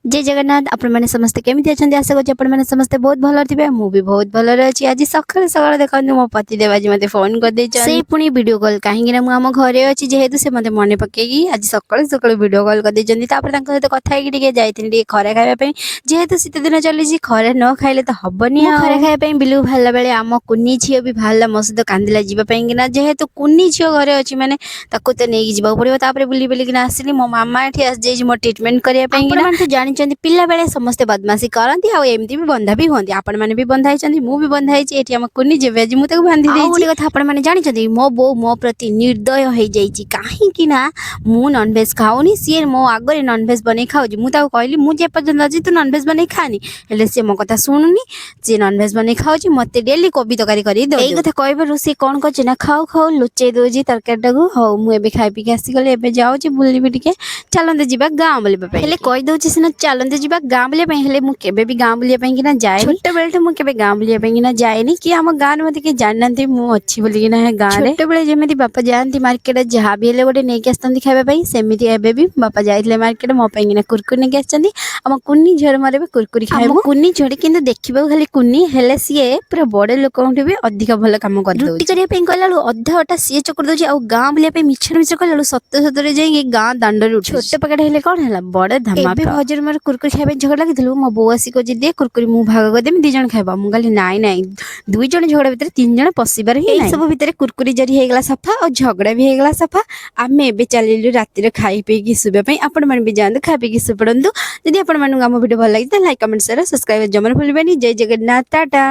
ଜୟ ଜଗନ୍ନାଥ। ଆପଣମାନେ ସମସ୍ତେ କେମିତି ଅଛନ୍ତି? ଆଶା କରୁଛି ଆପଣମାନେ ସମସ୍ତେ ବହୁତ ଭଲରେ ଥିବେ। ମୁଁ ବି ବହୁତ ଭଲରେ ଅଛି। ଆଜି ସକାଳୁ ସକାଳୁ ଦେଖନ୍ତୁ, ମୋ ପତିଦେବ ଆଜି ମୋତେ ଫୋନ କରିଦେଇଛନ୍ତି, ସେ ପୁଣି ଭିଡ଼ିଓ କଲ୍। କାହିଁକି ନା ମୁଁ ଆମ ଘରେ ଅଛି ଯେହେତୁ, ସେ ମୋତେ ମନେ ପକେଇକି ଆଜି ସକାଳୁ ସକାଳୁ ଭିଡ଼ିଓ କଲ୍ କରିଦେଇଛନ୍ତି। ତାପରେ ତାଙ୍କ ସହିତ କଥା ହେଇକି ଟିକେ ଯାଇଥିଲି ଟିକେ ଖରା ଖାଇବା ପାଇଁ। ଯେହେତୁ ଶୀତ ଦିନ ଚାଲିଛି, ଖରା ନ ଖାଇଲେ ତ ହବନି। ମୁଁ ଖରା ଖାଇବା ପାଇଁ ବିଲକୁ ବାହାରିଲା ବେଳେ ଆମ କୁନି ଝିଅ ବି ବାହାରିଲା ମୋ ସହିତ, କାନ୍ଦିଲା ଯିବା ପାଇଁ କିନା। ଯେହେତୁ କୁନି ଝିଅ ଘରେ ଅଛି, ମାନେ ତାକୁ ତ ନେଇକି ଯିବାକୁ ପଡ଼ିବ। ତାପରେ ବୁଲି ବୁଲିକିନା ଆସିଲି। ମୋ ମାମା ଏଠି ଆସିଯାଇଛି ମୋ ଟ୍ରିଟମେଣ୍ଟ କରିବା ପାଇଁ। ଆପଣମାନେ ତ ଜାଣିଛନ୍ତି, ପିଲାବେଳେ ସମସ୍ତେ ବଦମାସି କରନ୍ତି ଆଉ ଏମିତି ବି ବନ୍ଧା ବି ହୁଅନ୍ତି। ଆପଣମାନେ ବି ବନ୍ଧା ହେଇଛନ୍ତି, ମୁଁ ବି ବନ୍ଧା ହେଇଛି। ଏଠି ଆମ କୁନି ଝିଅ ବି ଆଜି ମୁଁ ତାକୁ ବାନ୍ଧି ଆଉ ଦେଇଛି। ଗୋଟେ କଥା ଆପଣମାନେ ଜାଣିଛନ୍ତି, ମୋ ବୋଉ ମୋ ପ୍ରତି ନିର୍ଦ୍ଦୟ ହେଇଯାଇଛି। କାହିଁକି ନା ମୁଁ ନନଭେଜ୍ ଖାଉନି, ସିଏ ମୋ ଆଗରେ ନନଭେଜ୍ ବନେଇ ଖାଉଛି। ମୁଁ ତାକୁ କହିଲି, ମୁଁ ଯେ ପର୍ଯ୍ୟନ୍ତ ଅଛି ତୁ ନନଭେଜ୍ ବନେଇ ଖାଆନି। ହେଲେ ସିଏ ମୋ କଥା ଶୁଣୁନି, ସିଏ ନନଭେଜ୍ ବନେଇ ଖାଉଛି। ମୋତେ ଡେଲି କୋବି ତରକାରୀ କରିକି ଏଇ ଦଉଛି। କଥା କହିବାରୁ ସିଏ କ'ଣ କରୁଛି ନା ଖାଉ ଖାଉ ଲୁଚେଇ ଦଉଛି ତରକାରୀଟାକୁ। ହଉ, ମୁଁ ଏବେ ଖାଇ ପିଇକି ଆସିଗଲି। ଏବେ ଯାଉଛି ବୁଲିବି ଟିକେ। ଚାଲନ୍ତୁ ଯିବା ଗାଁ ବୁଲିବା ପାଇଁ। ହେଲେ କହିଦଉଛି ସିନା ଚାଲନ୍ତୁ ଯିବା ଗାଁ ବୁଲିବା ପାଇଁ, ହେଲେ ମୁଁ କେବେ ବି ଗାଁ ବୁଲିବା ପାଇଁ କିନା ଯାଏନି। ଛୋଟବେଳଠୁ ମୁଁ କେବେ ଗାଁ ବୁଲିବା ପାଇଁ କିନା ଯାଏନି କି ଆମ ଗାଁରେ ମୋତେ କେହି ଜାଣିନାହାନ୍ତି ମୁଁ ଅଛି ବୋଲିକିନା ଗାଁରେ। ଛୋଟବେଳେ ଯେମିତି ବାପା ଯାଆନ୍ତି ମାର୍କେଟ, ଯାହା ବି ହେଲେ ଗୋଟେ ନେଇକି ଆସିଥାନ୍ତି ଖାଇବା ପାଇଁ, ସେମିତି ଏବେ ବି ବାପା ଯାଇଥିଲେ ମାର୍କେଟ, ମୋ ପାଇଁ କିନା କୁରକୁରି ନେଇକି ଆସିଛନ୍ତି। ଆମ କୁନି ଝିଅର ମୋର ଏବେ କୁରକୁରି ଆମ ଖାଇବୁ। କୁନି ଝିଅଟି କିନ୍ତୁ ଦେଖିବାକୁ ଖାଲି କୁନି, ହେଲେ ସିଏ ପୁରା ବଡ଼ ଲୋକଙ୍କଠୁ ବି ଅଧିକ ଭଲ କାମ ରୁଟି କରିଦଉଛି। କରିବା ପାଇଁ କହିଲା ବେଳକୁ ଅଧା ଅଟା ସିଏ ଚକୁଟି ଦଉଛି ଆଉ ଗାଁ ବୁଲିବା ପାଇଁ ମିଛରେ ମିଛ କହିଲା ବେଳକୁ ସତ ସତରେ ଯାଇକି ଗାଁ ଦାଣ୍ଡରେ ଉଠୁଛି। ଛୋଟ ପକେଟ ହେଲେ କ'ଣ ହେଲା, ବଡ଼ ଧାମା। ଏବେ ଭାଉଜର ମୋର କୁରକୁରି ଖାଇବା ପାଇଁ ଝଗଡ଼ା ଲାଗିଥିଲୁ। ମୋ ବୋଉ ଆସି କହୁଛି, ଦେ କୁରକୁରି, ମୁଁ ଭାଗ କରିଦେମି, 2 ଜଣ ଖାଇବା। ମୁଁ କହିଲି, ନାଇଁ ନାଇଁ, 2 ଜଣ ଝଗଡ଼ା ଭିତରେ 3 ଜଣ ପଶିବାର ହିଁ ଏଇ ନାହିଁ। ସବୁ ଭିତରେ କୁରକୁରି ଜରି ହେଇଗଲା ସଫା ଆଉ ଝଗଡ଼ା ବି ହେଇଗଲା ସଫା। ଆମେ ଏବେ ଚାଲିଲୁ ରାତିରେ ଖାଇ ପିଇକି ଶୋଇବା ପାଇଁ। ଆପଣମାନେ ବି ଯାଆନ୍ତୁ, ଖାଇ ପିଇକି ଶୋଇପଡ଼ନ୍ତୁ। ଯଦି ଆପଣମାନଙ୍କୁ ଆମ ଭିଡ଼ିଓ ଭଲ ଲାଗିଛି, ତାହେଲେ ଲାଇକ୍, କମେଣ୍ଟ, ସେୟାର, ସବସ୍କ୍ରାଇବ୍ ଜମାରୁ ଭୁଲିବେନି। ଜୟ ଜଗନ୍ନାଥ, ଟାଟା।